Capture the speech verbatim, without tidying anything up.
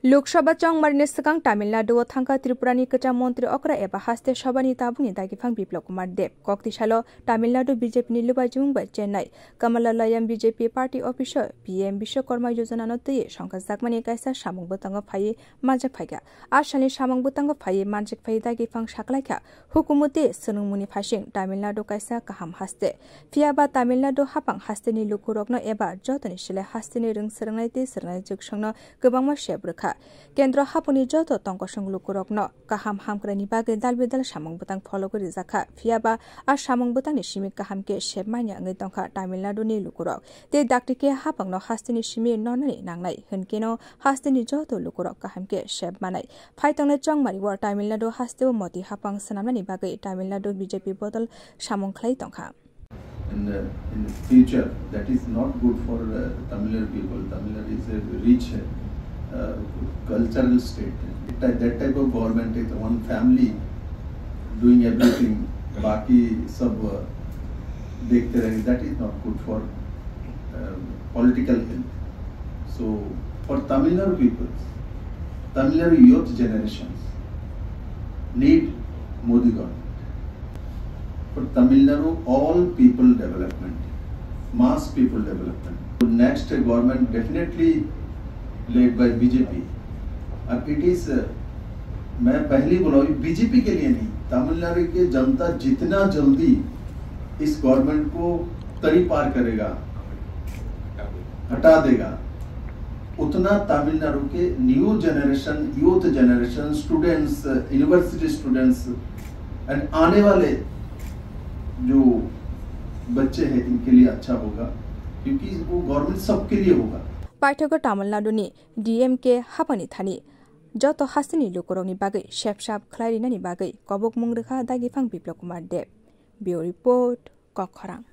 Lok Sabha chongmarni swkang Tamil Nadu o thangkha Tripura ni kwcham montri okra eba haste sabha ni tabuk ni dagiphang Biplab Kumar Deb. Kokti salo Tamil Nadu B J P ni lubajimung bai Chennai Kamalalayam B J P party office o P M Bishwakarma Yojana no twiwi songkha jakmani kaisa samung bwtango phaiwi manjak phaikha. A salni samung bwtango phaiwi manjak phaiwi dagiphang saklaikha. Hukumu tei swnungmungni phaising Tamil Nadu kaisa kaham haste. Phiya ba Tamil Nadu haphang hasteni lukurokno eba jotoni sile hasteni rwng swrwngnai tei swrwngnai jwksongno kwbangma sep rwkha. Kendro haphangni joto tongkosong lukurokno kaham hamkraini bagwi dal bidal samung bwtang phologwi rijakha. Phiya ba a samung bwtangni simi kaham khe sep manya wngwi tongkha Tamil Nadu ni lukurok. Tei dakti khe haphangno hasteni simi nonani nangnai hwnkhe no hasteni joto lukurok kaham khe sep manai. Phaitongnai chongmari o Tamil Nadu hasteo moti haphang swnamnani bagwi Tamil Nadu B J P bodol samung khlai tongkha. In the, in the future, that is not good for uh, Tamil Nadu people. Tamil Nadu is a rich uh, cultural state. That, that type of government is one family doing everything, baki sab uh, dekhte rahe, that is not good for uh, political health. So, for Tamil Nadu people, Tamil Nadu youth generations need Modi government. For Tamil Nadu, all people development, mass people development. So next government definitely led by B J P. अब it is, uh, मैं पहले ही बोला हूँ, B J P के लिए नहीं, तमिलनाडु के जनता जितना जल्दी इस गवर्नमेंट को तरी पार करेगा, हटा देगा, उतना तमिलनाडु के new generation, youth generation, students, university students and आने वाले जो बच्चे हैं इनके लिए अच्छा होगा, क्योंकि वो गवर्नमेंट सबके लिए होगा। Paithago Tamil Nadu ni D M K haphangni thani joto hasteni lukurokni bagwi sep sap khlai rinani bagwi kobokmung rwkha dagiphang Biplab Kumar Deb. Bureau Report, Kokkhorang.